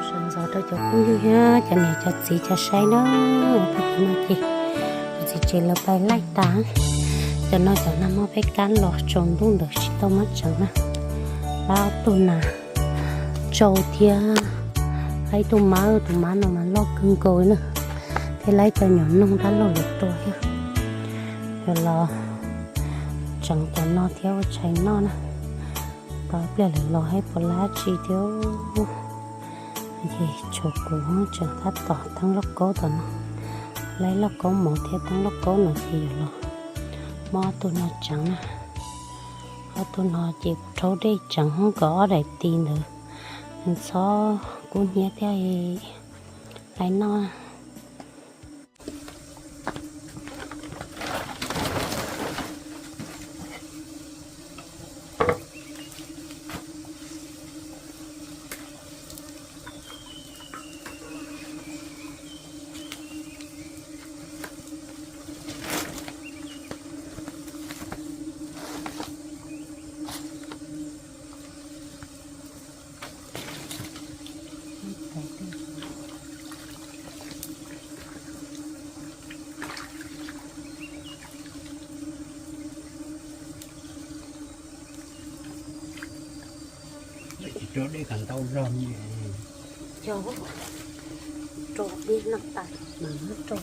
Sawv ntxov rau cov phooj ywg thiab cov niam cov txiv cov saib na. Tag kis no ces kuv txiv tsev lawv pais laij tas, cov no cov nag hmo peb kab los tsaus ntuj ntawd tsis tau muab tseev na. Lab ob tug nas tsau thiab, lab ib tug mab, tus mab no mas loj kawg nkaus na, thiab lab ib co nyuam noog dab laug lawv tua thiab. Yuav los tseev cov no thiab ua tshais noj na. Tau ib pliag lawv los thiab puas lab tsi thiab. Ces tshuav kuv tseem tab tom teeb lauj kaub tom no, lab lauj kaub mov thiab teeb lauj kaub no ces yuav los muab ob tug no tseev na. Ob tug no ces kuv rhaub dej tseev hoob kom ob daim tis ntawd txhob kub hnyiab thiab lais noj. Tsis rau dej kom ntau zog. Yog, rau dej noj tas mas muab rau.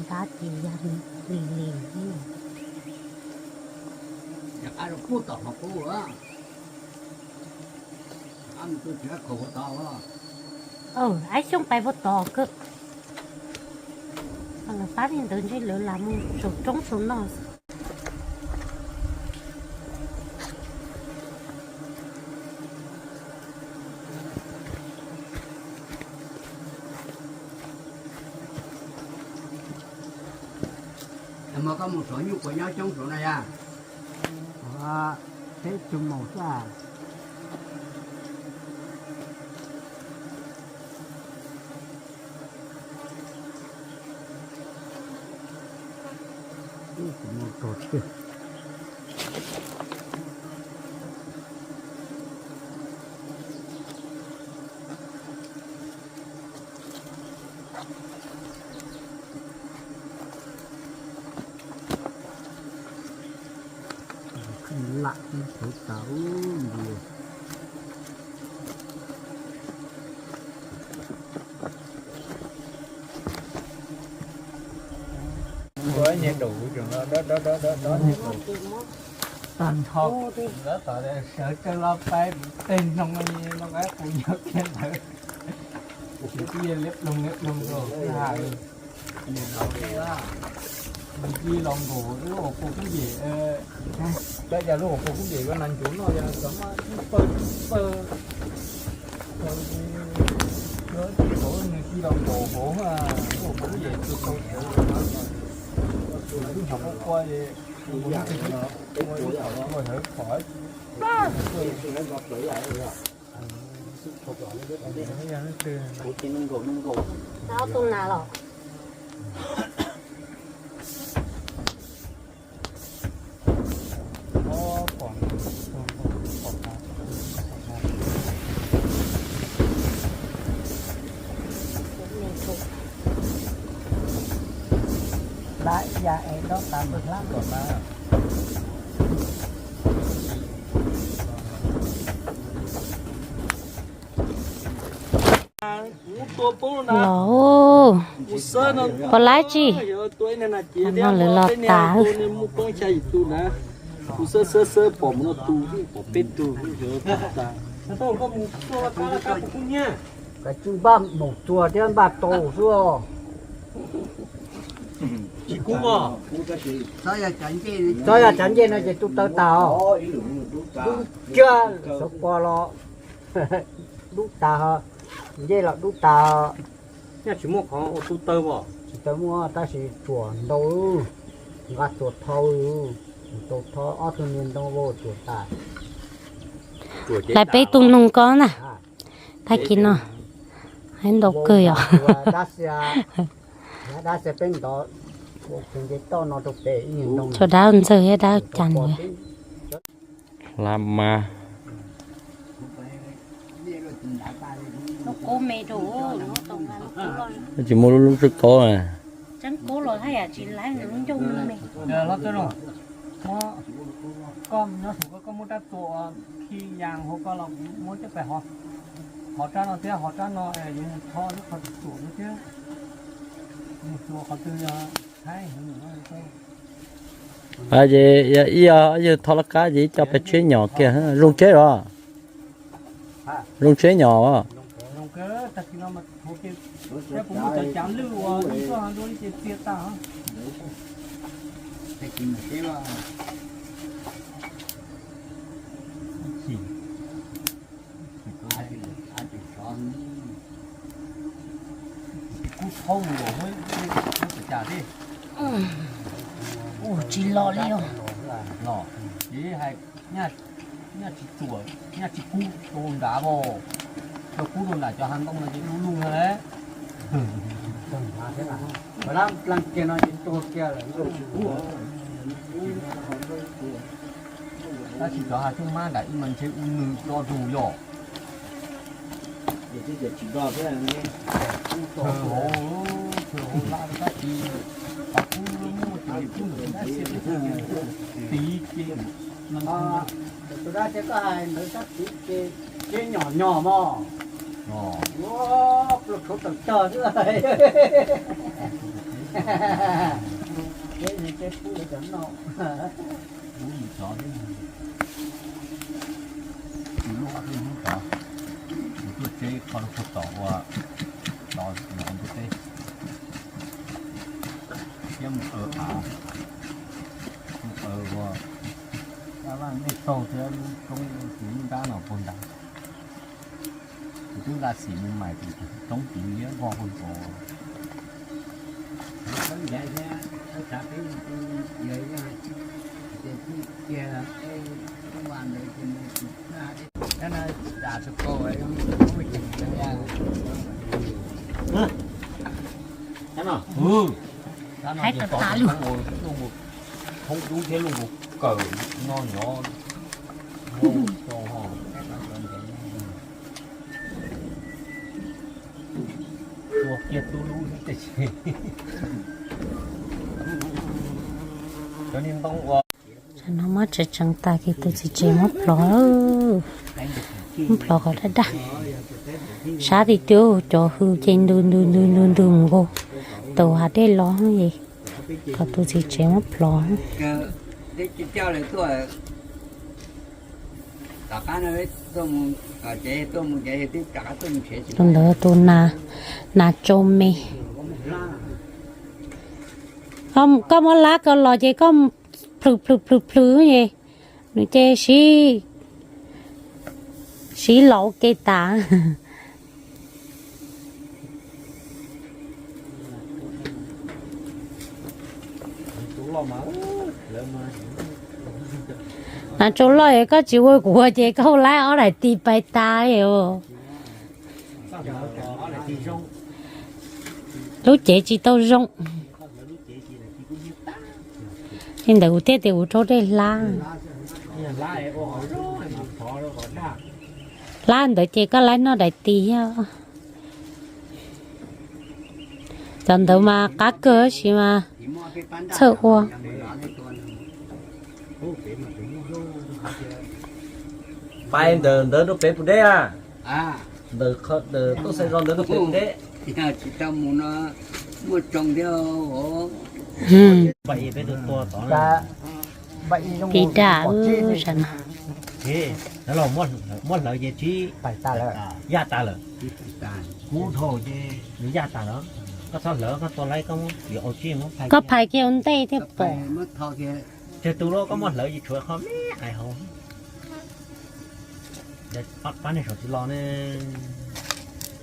Ntab ces yog lis lis. Aib Xyooj pais puag tod kawg. Lawv pab li ntawd ntshe lawv lam mus saum roob saum no. Mas koj mus saum nyuj quav nyob coob saud na yog? Peb tug mus xwb. Lam ub tauv tas ub nti. Ua nyuag daus, tag nrho lawv kom sawv tsees los pais tej noog no qab qus nyob kiag ntawd. Liab ploog liab ploog rau ha. Nws ci los nkaum lub hauv paus kub yem, tab yog lub hauv paus kub yem ko nas ncuav noj yog xav mas ib pawg ib pawg. Yog tsis hauv nws ci los nkaum hauv lub hauv paus kub yem tsis tau sawv. Tus twb nyuam qhuav qua es ua ib tug ua ib tug ua sawv phom. Ob tug nas los. Hlab ya es dob tas mas hlab kom tas. Los, pom lab tsi? No lawv los tas. Kav tsij npaj mus txuag thiab npaj tau xwb. Txhob yog cov ncej no ces tu taw tas os. Dub kiag sawv pos los dub tas, ncej los dub tas. Nyaj tsis muaj qhov ua tu taw os. Tsis tau muaj tab sis tsuas ntau, nqa tsuas thau, tsuas thau ob tug niag ntoo ua tsuas tas. Lawv peb tug noog ko na, tag kis no hais ntau kawg yom. Dab xia peb ntov, nce toj no rau pem ib niag ntoo. Tsuas dab ntxawg thiab dab cas no. Hlab mab. Tsis muaj lub lub tseeb kaub na. Koj nyob saum ko koj muab rab txuas khi yas hauv ko los muab coj pais hov, hov rab no thiab hov rab no, yuav mus tho lub qhov txuas no thiab. Mus txuas qhov twg yog thaib heev. Ces yog ib yog thov laj kab ces ib co pes tsheb nyom kiag zoo tsheb los. Zoo tsheb nyom os. Kub thaub mus los, ua cas thiab? Ua tsis los li os. Los, ces hais, nyaj tsis txuam, nyaj tsis kub rau nrad os. Cov kub rau nram cov hav ntoo no ces du lug no lawm. Dab plees kiag no ces tuag kiag lawm. Tab sis cov hav xyoob mab nram ib mas ntshe ua nws do zus yom. Tus dab tsi koj hais ntawd tab sis ces nyom nyom mog. Pluas khauv tawm cog xwb. Ces pub cov no. Ub, mus tod thiab. Tus lub ob peb hnub tod, mus tuaj tseb qhov lub puag tom ua tod nov ntuj teb. Thiab mus aws av, mus aws ua dab vaj nej taug thiab lub roob tus lub nrab no puag nrad. Kuv twb nqa xim mus mais tus roob tiv liab vog puag nrad. Hais tawm tas lug. Thoob dub thiab lub nkaus kawm no nyob tua kiag tub lub xwb tab sis cov niag ntoo ua. Tam no muab tsev tseev tas ces tus txiv tsev muab plhov, muab plhov kom daj daj. Sab tim twg cov hws ces ntws ntws ntws ntws ntws mus nkaus tus hav dej los es kom tus txiv tsev muab plhov. Tus ntawd tus nas, nas tsau me. Koj muab lab ko los ces koj plhws plhws plhws plhws es nws ces sib, sib laus ke tas. Nas tsau loj es koj tsis ua kuv ua ces koj laib ob daim tis pais tas li os. Lub cev tsis tau zoo. Li ntawd kuv thiaj tias kuv rhaub dej hlab. Hlab ntawd ces koj laib noj daim tis thiab. Cov ntawd mas qab kawg tab sis mas txhawj ua. Pais ntawm ntawd rau pem pus deb a. Ntawm tuaj xai zos ntawd rau pem pus deb. Pis daj wb sab no. Muab hlawv ces tsib, yaj tas lawm. Kub dhau ces nws yaj tas lawm. Koj txhob hlawv, koj tua laib koj muab yuav au tsib. Koj phais kiag ua ntej thiaj pom. Tsawg tus lawm koj muab hlawv ces tshuav qhov me ais hauv. Pab nej saum tsis los ne.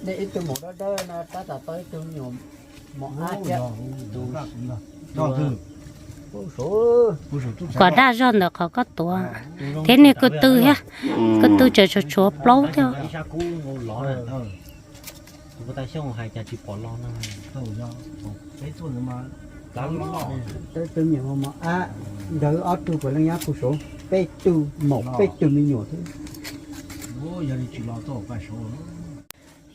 Nej ib tug maum dawb dawb no tab tom tau ib tug me nyuam maum ab thiab. Kom daj zog ntawm qhov koj tuav thiab niag ko tw thiab, ko tw tseem tshuav tshuav plaub thiab. Tus puas tas xyoo hais cas tsis pom los no. Ib tug me nyuam maum ab, ntawd ob tug puav leej nyob kuv saud, peb tug maum peb tug me nyuam thiab.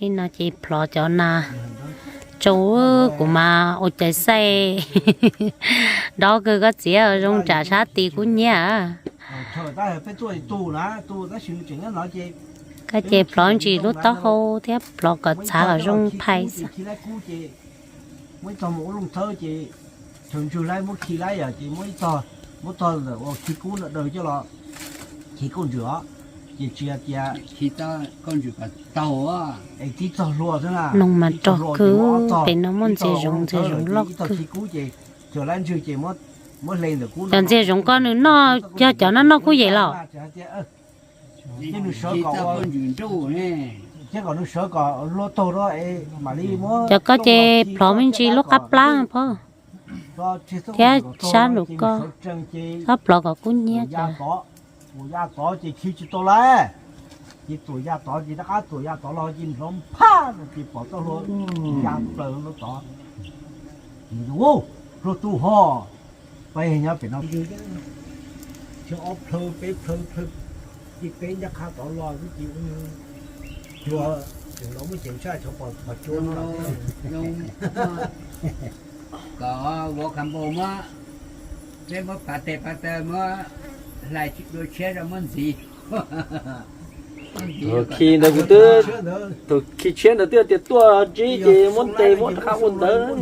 Li no ces plhov cov nas tsau, kuv mas ua cai xaij dob kawg koj txiv, zoo tsam sab tid kub hnyiab. Koj ces plhov ntsis lub taub hau thiab plhov kom txhav kom zoo phais xwb. Muab ib tog mus ua looj thawb ces chaw ntswg laib muab khi laib yom, ces muab ib tog, muab tog ntawm ua khi kub no daws coj los khi kauj ntswg os. Ces tsis hais tias khi kauj ntswg kom taug es tib txog hlua xwb na. Noog mas rog kawg, pem no muaj ntxias zoov, ntxias zoov loj kawg. Cov ntxias zoov ko nws noj, yog cov no noj kuj yem los. Ces nws sawv kom, thiab kom nws sawv kom hlua taug rau es mam li muab. Cov ko ces plhov me ntsis lub qab plab pob, thiab sab nraum ko, txhob plhov kom kub hnyiab. Txuas ya tod ces khi tsis tau lawm, ces txuas ya tod ces rov qab txuas ya tod los ces nrov phaj no ces pom txoj hlua ya plaws lub tod. Hlua tus ho, peb nyob pem no, ob plhaw peb plhaw plhaw, ces peb ncaj qha tod los ces hlua, tseem los muab ceev tshaj cov pos cua no. Kom vov kha npau muab, peb muab pas tes pas taw muab hlais dua tshiab rau muab ntxiv. Khi ntawd kuv twb, thaum khi tshiab ntawd twb tias tuaj ntsib ces muab tes muab rov qab ua ntawd.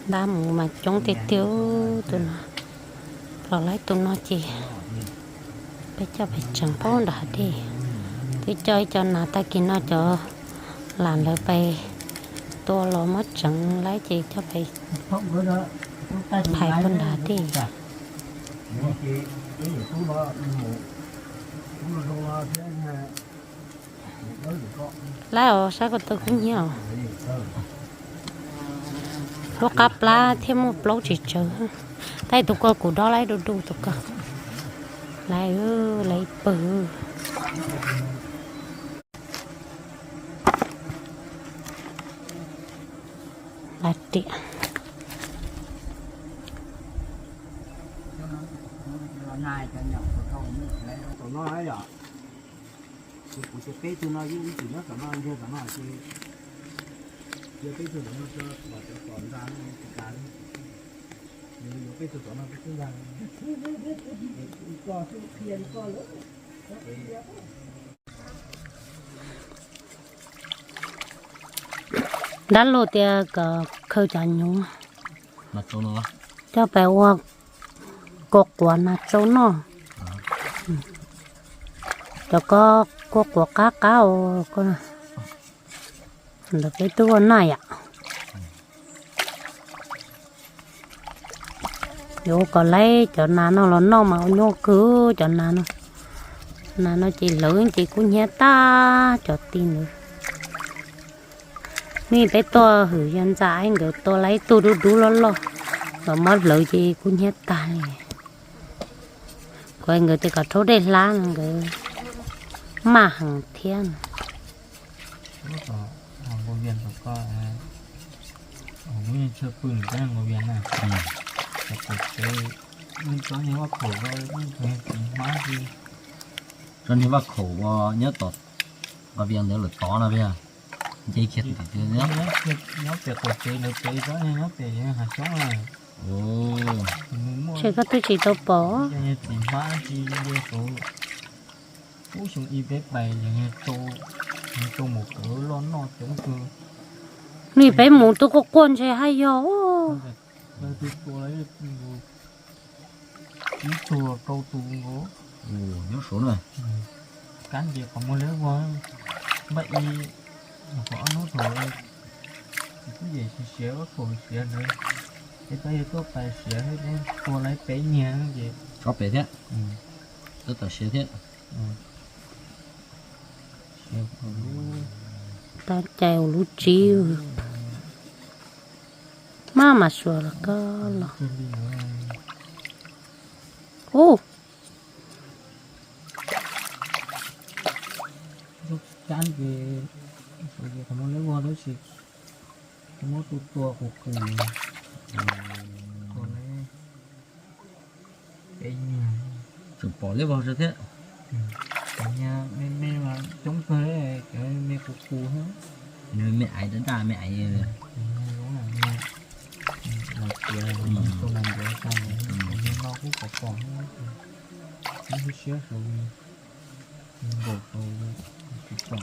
Ntab mus mas coob tiag tiag. Tus no, los laib tus no ces peb coj pem tseem paub nram hav dej. Twb coj ib co nas tag kis no cov Lam lawv pais tua los muab tseev lawm ces coj pais phais puag nrad thiab. Lawm os, saib ko taw kub hnyiab os. Lub qab plab thiab muaj plaub tsis tsawg. Tab sis tus ko kuv dob lawm du du tus ko. Lawm, lawm ib pawg. Lawm riam. Kuv cia peb tug no, ib tug nyob tom no, ntsia tom no ces cia peb tug tom no tso, los cov tom ntxa no tsis tas li. Nws yuav peb tug tom no peb twb ntxa. Koj twb qhia li koj lawm. Dab laug tias kom khaws cov nyuv coj pais ua kua quav nas tsau noj. Cov ko kua quav qab qab os, ntawd peb twb ua noj yom. Yuav ua kom laib cov nas no los noj mas ua nyuaj kawg cov nas no. Nas no ces lawv ces kub hnyiab tag cov ti ntawd. Nej peb tuaj hwm yog ntxa es nkawd tua lawm ib tug dub dub loj loj los muab hlawv ces kub hnyiab tag li. Kuv nkawd tias kom rhaub dej hlab no nkawd maj heev thiab. Tsob niag vaj khaum uas nyob tom Nqos Vias ntawd lawm tod no, nce kiag tim nyob pem qaum tsev lawv pem tsob nyob pem hav xyoob na. Ces koj twb tsis tau pom. Txiv hmab tsis nce saud, ub xyoo ib peb pais yog rau mus kawv loj noj coob kawg. Nim peb mus twb quaj quaj ntshe haj yog. Lawv tus tua ib tug rau tus nkaus. Nyob saud na. Kab nce qhov muag liab vog, npaj ib qhov ob hnub thaum kuv yem siav siav ua khaum siav ntawd, ces pab yog tuaj pais siav tua lawv peb nyiag ces tsob pem thiab, tab tom siav thiab. Tau cai ua lub tsib. Maj mam suav los koj los. Ub. Kab ces qhov muag liab vog tab sis muab tua tua qus qus. Tseem pom liab vog thiab. Cov me me mas coob kawg, cov me qus qus thiab. Me aiv daj daj me aiv. Los tias tua nas ncuav tas, cov me no kuj pom pom thiab, siab siab saud, nkaum saud tsis pom.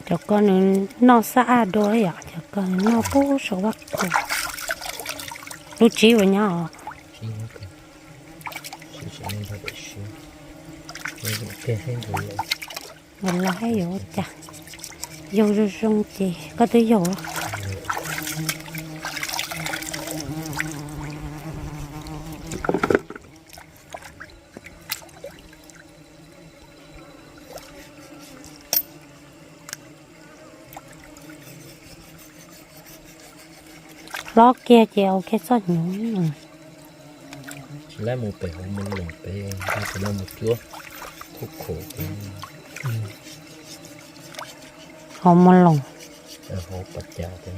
Cov ko nws noj xab aj dua yom, cov ko nws noj pub saum vaj khaum. Lub tsib uas nyob os. Nws los thiab yuav ua cas, yaug zoo zoo ces koj twb yaug. Hlob kiag ces ua kiag txoj hnyuv. Tsis laib mus pem hauv Mus Loos pem, tab sis no mus cuab khub khum pem. Hauv Mus Loos. Hauv pas cas pem,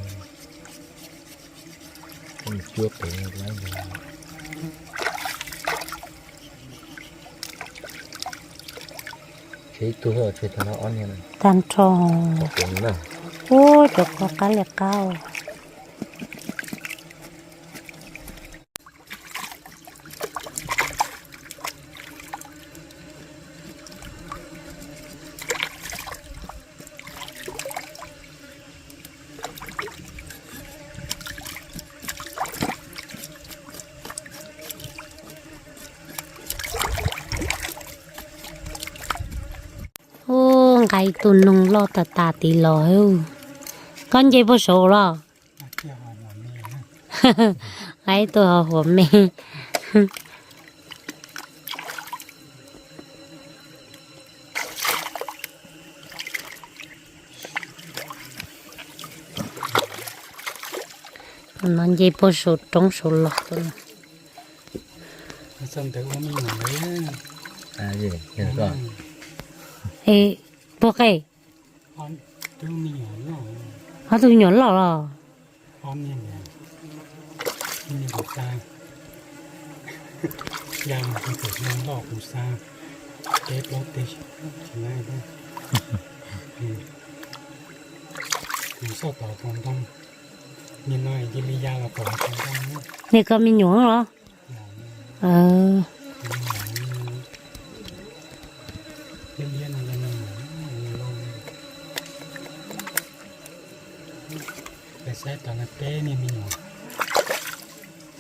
mus cuab pem laib ntag. Tseg ib tug, tseg tag no ob niag. Tag nrho. Ub, cov ko qab li qab. Nqa ib tug noog loj tas tas tid los. Koj nce puag saud los? Nqa ib tug ho huam me. Tus no nce puag saum roob saud los tus no. Puag qe. Ob tug me nyuam loj los? Niag koj me nyuam los?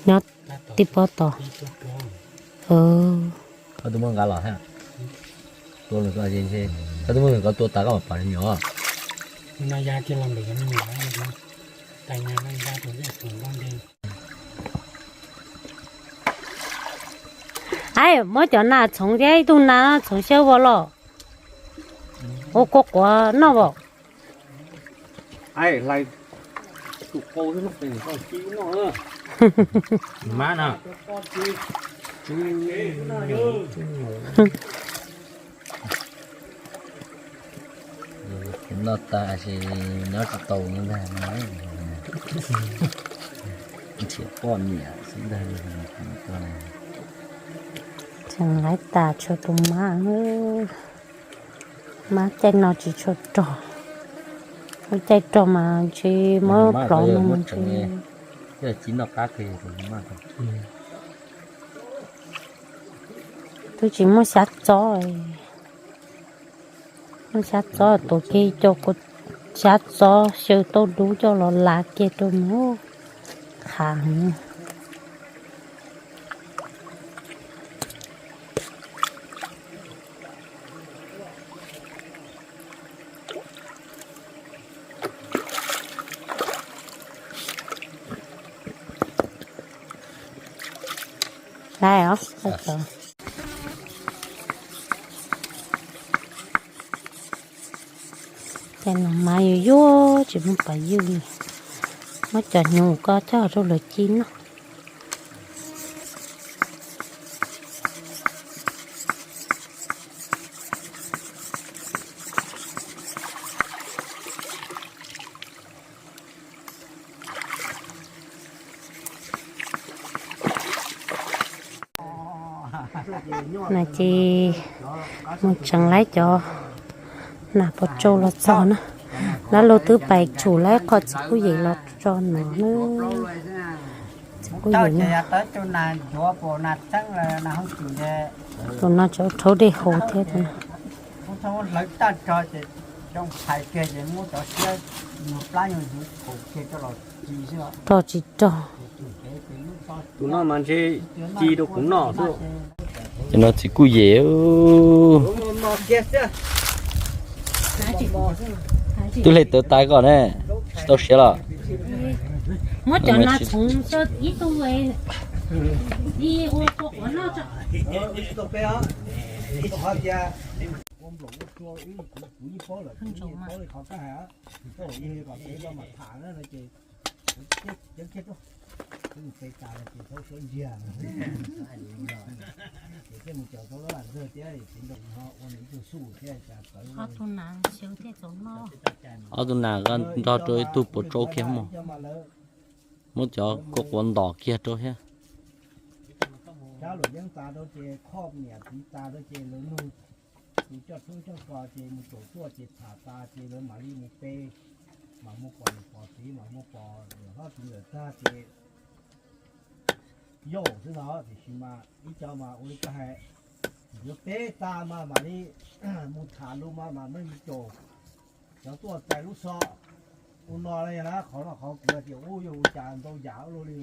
Nyob tib pob tod. Koj twb muab nqa los thiab. Tua, koj twb muab nws koj tua tas koj mam pom nws nyuam. Aib, muab cov nas txhoov thiab ib tug nas txhoov xyaw vos los. Ua kua quav noj vos. Noj tas es nyob tsis tau ntag. Nrhiav poj niam xwb ntag. Tseem laib tas tshuav tus mab. Mab caij no tsis tshua rog. Lub caij rog mas ntshe muab plov no. Twb tsis muaj xyab txob. Muaj xyab txob tuav kiag cov xyab txob xyaw tauj dub coj los lav kiag rau nws. Qhav heev. Lais os. Ces no mas yuav yuav tsis muaj pov ywj li. Muab cov hnyuv ko coj rau lawv ci noj. No ces mus tseev laib cov nas pov tsau los txog na. Lawv los twb pais tshum laib qhov txiv kuj yem los tso no na. Txiv kuj yem no. Tus no tseem rhaub dej haus thiab tus no. Rog tsis rog. Tus no mas ntshe ci rau kuv noj xwb. Ces no txiv kuj yem. Twb hle tawv tas koj ne, tsis tau siav los? Muab cov no txhoov ib tug li ua kua quav noj tso. Ob tug nas nrog rau ib tug pov tsau kiag mog. Muab cov kua quav ntos kiag rau thiab. Tus coj tshoob coj kos ces mus caum tuaj ces tham tas ces lawv mam li mus pe, mam mus pom niam pom txiv, mam mus pom niam hlob txiv ntxawm tag ces yau xwb no. Tiam sis mas ib co mas ua li koj hais, yuav peb tas mas mam li mus tham lus mas mam li mus caum cov tuaj txais lub xov. Ua no li na, qhov no qhov kuv tias ua yog ua cas ntau yam ua luaj li.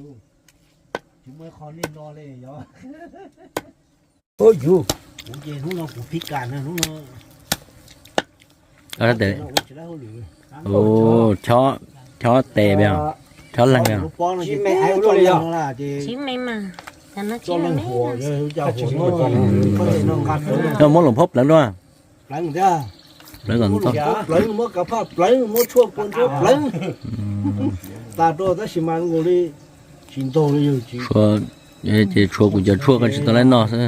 Tsis muaj ib qho nej no li yog. Yus, kuv ces hnub no kuv phib kam na hnub no. Tes, chob, chob tes peb, chob leeg. Tsis me mas, cov no tsis me. Muab loos phob plawv dua. Plawv kom ntau. Plawv, muab kav phaj plawv, muab tshuaj pua ntsab plawv. Tas rau tab sis mas nkaus li tsis ntau li yog tsis. Ces tshuav kuv cov tshuaj koj tsis tau laib noj xwb.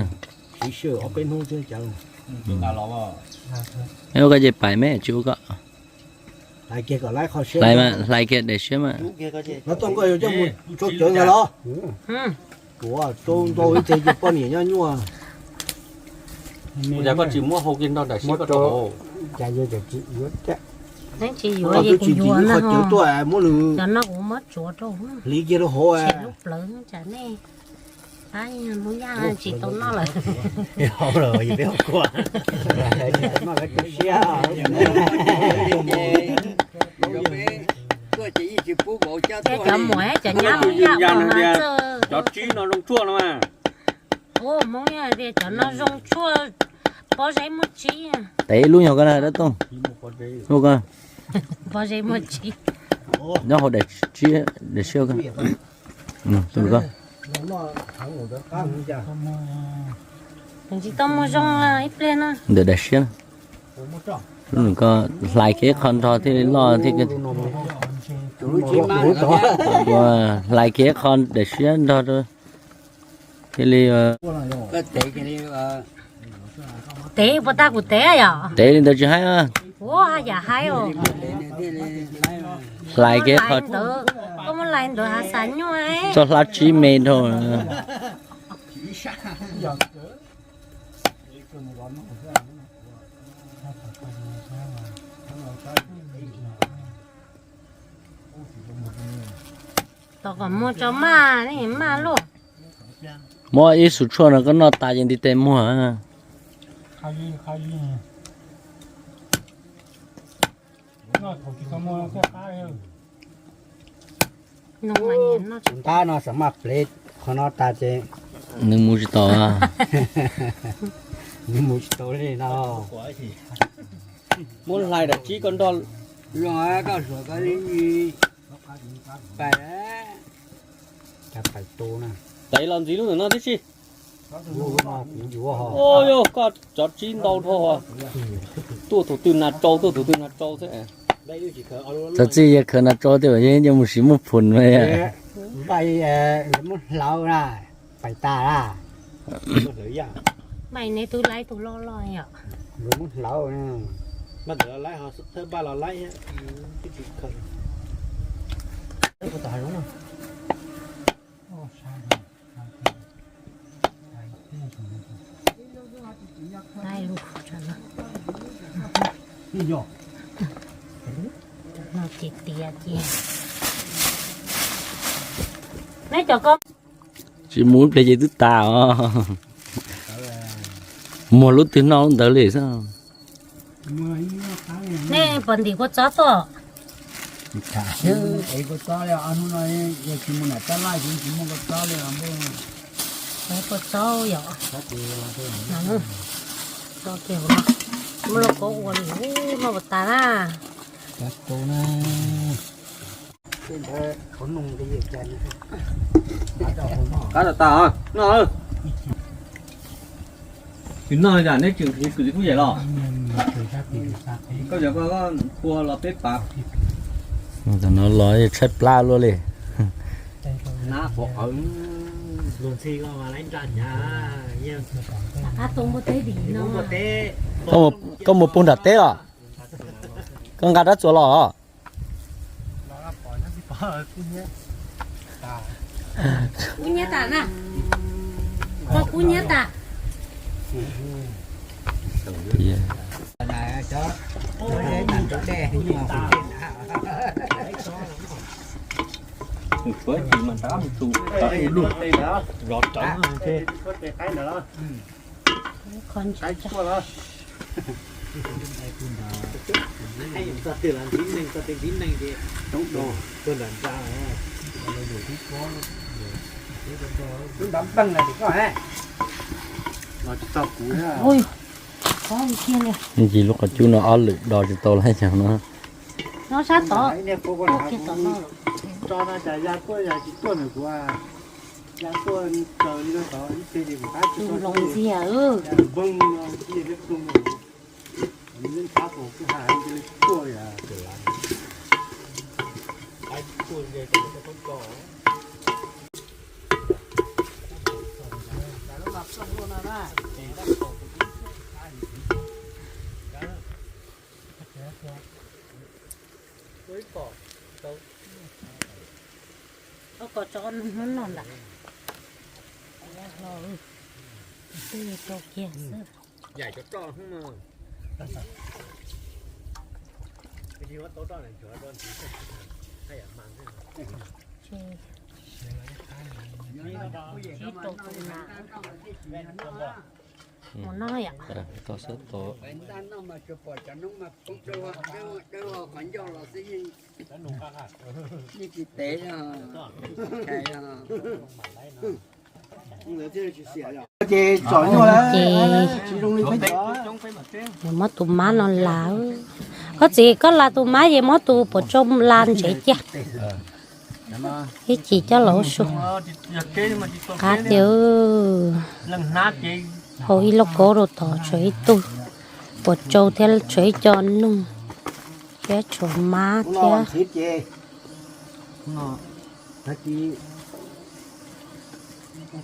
Ib ua koj ces pais me tsis ua koj. Hlais kiag daim siab mas. Tuav rau ntau ib teg ces poj niam nyob nyuaj. Ua cas koj tsis muab hau kiag nrog daim siab koj rau hauv? Tsis yuav, kuv yuav no, cov no kuv muab tsuav rau. Hliv kiag rau hauv, tshem lub plawv tsam nej pab hnub yaj tsis tau noj lawm. Cov muam cov nyab Hmoob Yaj no, cov tsib no zoo tshuaj no mas. Hmoob Yaj tias cov no zoo tshuaj, pob zeb muaj tsib. Tev ib lub nyuag ko na dab tooj. Pob zeb muaj tsib. Nyob hauv daim tsib, daim siab ko. Tsis tau muag zoo ib pliag no. Ntawm daim siab. Ko hlais kiag ib qho nrog thiaj li loj thiab. Ua hlais kiag ib qho daim siab nrog rau thiaj li. Tev puas tag kuv tev yom? Tev li ntawd tsis haib. Ua yam haib os. Hlais kiag qho. Koj muab hlais ntawd hav xav nyuaj. Txoj hlab tsib me dhau. Tos kom muag tso maj, maj luaj. Muab ib xu tshuaj no koj noj tas ces ntiv tes muag. Ntab no xam maj plev qhov no tas ces nws mus tsis tau, nws mus tsis tau li no. Muab hlais daim tsib koj nrog. Zoo koj suav koj li pais, pais tu na. Tev los ntxiv lub ntawm no tib si. Yog koj cov tsib ntau dhau. Tuaj tus twg nas tsau, tuaj tus twg nas tsau xwb. Txawm txij yog khaws nas tsau tej yog mus siv muaj phum no. Muab hlauv na, pais tas na. Neb twb laib tus loj loj yom. Muab hlauv. Tias tias, neb cov ko tsis mus ib pliag ces twb tas os. Muag lub twg noj lub ntawd li xwb. Nej puas ntim kua txob tuaj? Kua txob li, hnub no yog tsis mus nram Tab Laj ces tsis muaj kua txob li. Kua txob yom. Muaj lauj kaub ua li noj puas tas na. Qab tas tas, noj. Tsis noj yam neb tseem nqhis kwm li kuj yam los. Koj cov ko tua los peb pav. Tam no los tshaib plab luaj li. Koj mus puag nram teb los? Koj nqa rab txuas los? Kub nyiab tas na. Koj kub nyiab tas. Ui, Ncig lub qhov cub no ob lwm do tsis tau lawm cov no. No sab tod. Tus los ntxiag. Koj kos tso nug hnub no ntag. Twb rau kiag xwb. Mus no yom. Tod xwb tod. Ces muab tus mab no las. Koj txiv, koj las tus mab ces muab tus puas tsau las ntsev cia. Ib chim coj los ua su. Qab tiag. Hau ib lauj kaub rau tod, tshuav ib tug puas tsau thiab, tshuav ib co noog thiab, tshuav mab thiab.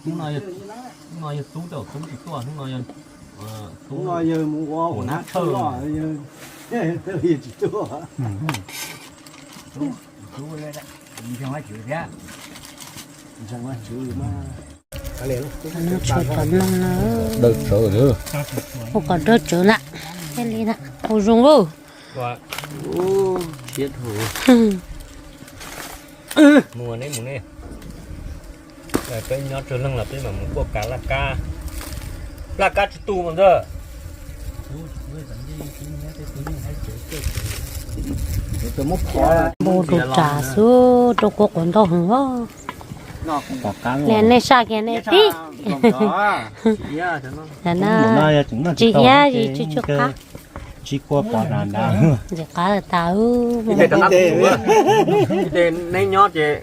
Hnub no yawg tub tau tub tsis tuaj, hnub no yawg mus ua hauv nab tshaw los yawg tsis tuaj. Ntseeg Vajtswv thiab. Ntseeg Vajtswv mas. Tshuav cov noog no. Dawb tsawv. Ua kom dawb tsawv na. Thiaj li na. Ua zoo lauj. Mus ne, mus ne. Peb nyob tsawg leej los peb mam mus kuaj kav laj kab. Laj kab tsis tu mas ntag. Npau rau ras xwb, rau kua quav ntau heev os. Li nej saj kiag nej tib. Tsis hiab, tsis tsw qab. Tsis kua pom nrad nrad. Ntxim qab tas. Neb nyob ces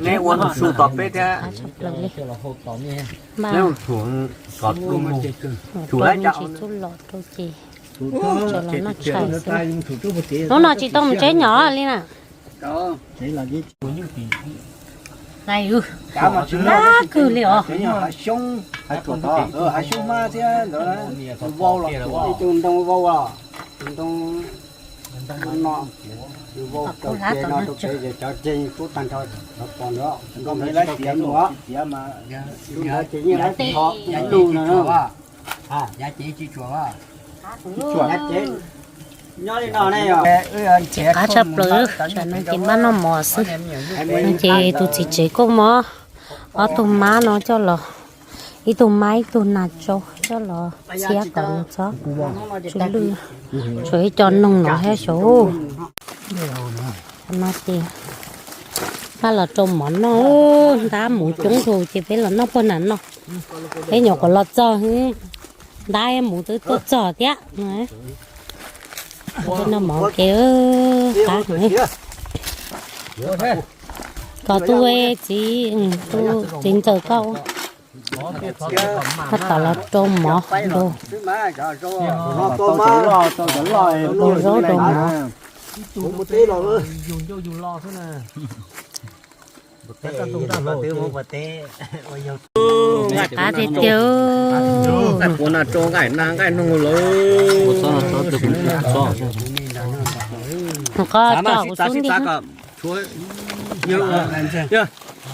neb ua su tos peb thiab. Neb ua thuam kom tu mus, thuam lawm cas. Hnub no tsis tau mus tsev nyom li na. Tab kwg li os. Hav xyoob hmab thiab ntawd, vau los tus ntoo vau os, tus ntoo no, tus vau rau kev no rau kev ces cov ceg kub tag nrho los pom ntawd, nkauj me lab tiav mus os. Tus ntawd ces yeej lab thov tus lug no. Ces qab tshaj plaws, tsam no ces npaj noj mov xwb. No ces tus txiv tsev kuj muab ob tug mab no coj los, ib tug mab ib tug nas tsau coj los txhiab kom nws txhob tsw lwj. Tshuav ib co noog no thiab xyov. No ces npaj los rau mov noj, ntab muv coob zus ces peb los noj puag nram no. Peb nyuam qhuav los txog, ntab muv twb tuaj txog thiab. Peb noj mov ua ke qab. Kom tus txiv, tus txiv ntxawm koj ua, koj tom los rau mov rau, rau zaub rau mov. Qab tiag tiag. Nqaij puav na, rau nqaij na, nqaij noog lawm. Qo tso kuv xub ntiag.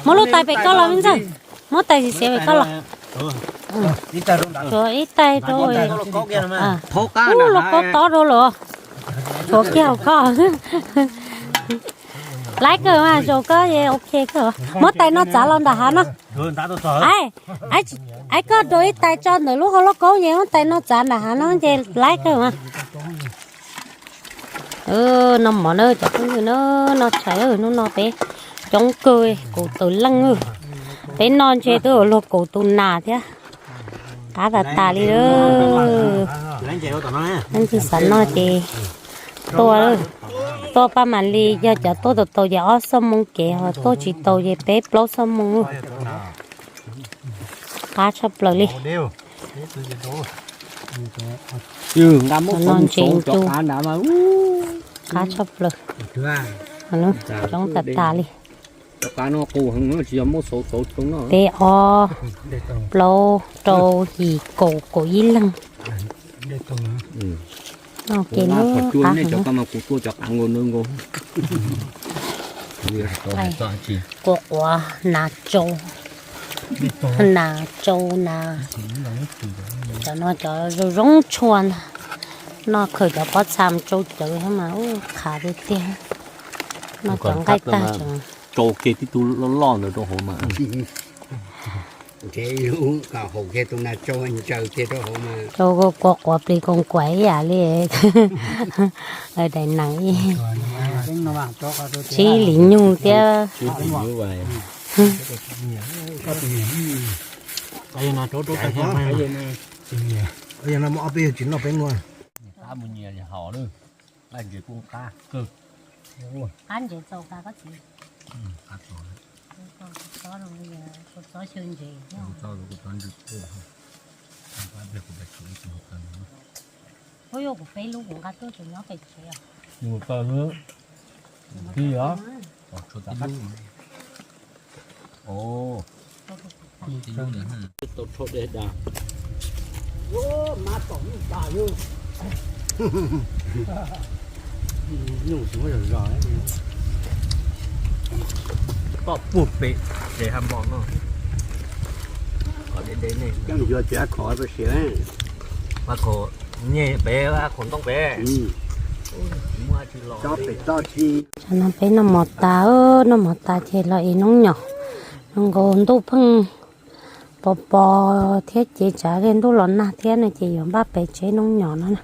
Muab lub tais pem koj los me ntxawg. Muab tais xiav xiav pem koj los. Tshuav ib tais rau. Ub, lauj kaub tob rau lawm. Tshuav kiag hauv koj. Laib kawg mas, zoo koj es ok kawg. Muab tais no txav los nram hav no. Aib, aib koj rau ib tais tso ntawm lub hauv lauj kaub es muab tais no txav nram hav no ces laib kawg mas. Noj mov na cov phooj ywg na, noj tshais, hnub no peb coob kawg, kaum tawm leej. Peb noj ntshe twb luag kaum tus nas thiab. Qab tas tas li lawm. Leej twg xav noj ces tuaj, tuaj pab mam li, yog cov tuaj tau tau ces ob xuab moos kev, ho tuaj tsis tau ces peb plaub xuab moos. Qab tshaj plaws li. Cov no ntses ncu, qab tshaj plaws. Coob tas tas li. Peb, ob, plaub, rau, yim, kaum, kaum ib leeg. Noj ke lub qab heev. Kua quav nas tsau, nas tsau nas. Cov no cov zoo zoo tshua ntag. Noj khaws cov pob txha tsau cawv mas ub qhav tiag tiag. Noj cov nqaij tag tseem tsau kiag tib tug loj loj ntawd rau hauv mas. Tsau kua quav plis koos kuam ib yam li. Daim nees ib, tsib lim nyug thiab. Ua yog kuv peb lub kuv nqa tuaj tseem nyob pem tsev. Mus tau lub, mus tib os. Tau tshuaj dej dag. Mab tom nyuj tas yug. Nyuj tsis muaj zog zog. Koj puag pem ces ha mos no. Qhov deb deb ne. Coj mus yuav tsis ab khov pab siav. Ab khov nyeg pem, ab khov ntoo pem. Tsob pem toj tsis. Tsam no peb noj mov tas, noj mov tas ces los ev noob nyom. Zoo nkaus ntuj pheej pos pos thiab ces tsam li ntuj los nag thiab no ces yuav npaj pem tseb noob nyom no na.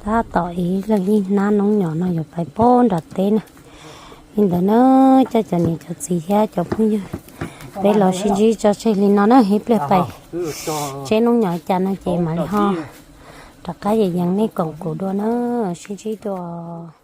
Tab tom ev leej ib hnab noob nyom no yuav pais pab nram teb na. Li ntawd na, coj cov niam cov txiv thiab cov phooj ywg, peb los sib ntsib tso tseg li no na, ib pliag pais tseb noob nyom cas no ces mam li ho rov qab yees yees nej koom kuv dua na, sib ntsib dua.